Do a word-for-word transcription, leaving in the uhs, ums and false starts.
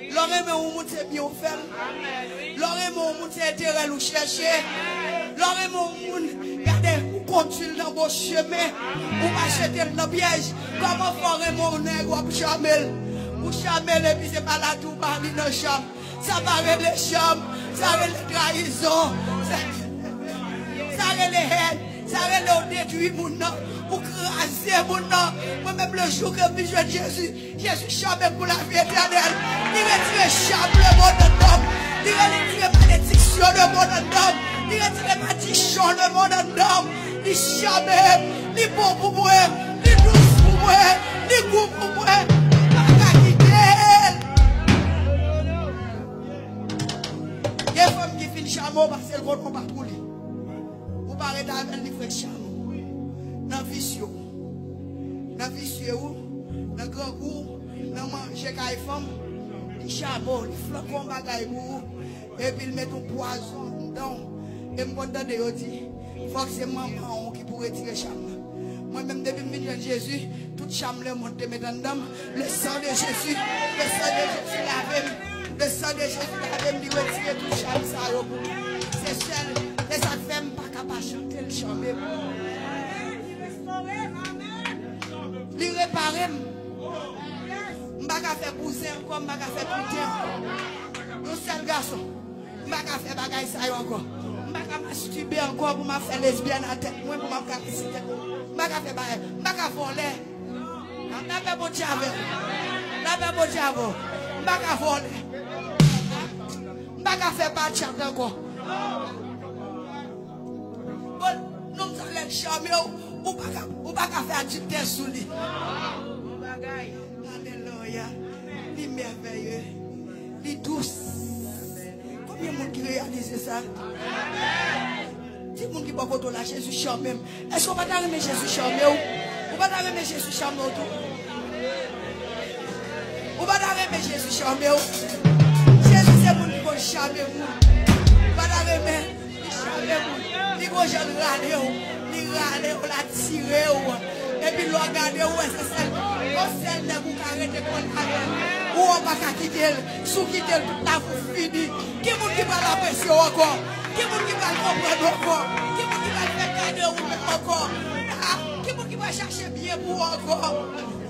Lè w renmen yon moun, se byen w fè l. Lè w renmen yon moun, se enterè l ou chèche. Lè w renmen yon moun, gade, ou kondui l nan bon chemen. Ou pa jete l nan pyèj. Kòman fè w renmen yon nèg, w ap chame l? Ou chame l epi se pa la tou ba li nan chanm. Sa pa rele chanm, sa rele trayizon. Sa, sa rele hèn, sa rele w detwi moun nan, ou kraze moun nan. Mwen menm, le jou ke m vin jwenn Jezi, Jezi chame m pou lavi etènèl. Li retire chanm lemonn anndan m. Li retire malediksyon lemonn anndan m. Li retire madichon lemonn anndan m. Li chame m. Li bon pou mwen. Li dous pou mwen. Li gou pou mwen. M pa ka kite l. Gen fanm ki fin chame w paske l konnen w pa pou li. Ou pa ret avè l, li fèk chame w. Nan visye w. Nan visye w. Nan grangou w. Nan manje kay fanm. Li chame w, li flanke yon bagay pou ou. Epi l met yon pwazon anndan w. E m konn tande yo di, fòk se manman w ki pou retire chanm nan. Mwen menm, depi m vin jwenn Jezi, tout chanm lemonn te met anndan m, le sang de Jésus, le sang de Jésus lave m. Le sang de Jésus lave m, li retire tout chanm sa yo pou mwen. Se sèl, se sa k fè m pa ka pa chante l, chanme m. Li repare m. M pa ka fè bouzen ankò, m pa ka fè piten ankò. Yon sèl gason. M pa ka fè bagay sa yo ankò. M pa ka mastibe ankò pou m ap fè lesbyèn a tèt mwen, pou m ap karese tèt mwen. M pa ka fè bagay. M pa ka vòlè. Lapè Bondye avè w. Lapè Bondye avè w. M pa ka vòlè. M pa ka fè bachata ankò. Bon, nonm sa lè l chame w, ou pa ka, ou pa ka fè adiltè sou li. Alelouya. Li mèvèye. Li dous. Konbyen moun ki reyalize sa? Di moun ki bò kote w la, Jezi chame m. Èske w pa ta renmen Jezi chame w? Ou pa ta renmen Jezi chame w tou? Ou pa ta renmen Jezi chame w? Jezi se moun ki konn chame moun. Ou pa ta renmen? Li chame moun. Li gon jan l rale w. Li rale w, l atire w. Epi lè w gade, w wè se sèl, yon sèl nèg ou ka rete kole avè l. Ou wè w pa ka kite l. Si w kite l, tout lavi w fini. Ki moun ki pral apresye w ankò? Ki moun ki pral konprann w ankò? Ki moun ki pral fè gade w menm ankò? Ah, ki moun ki pral chache byen pou w ankò?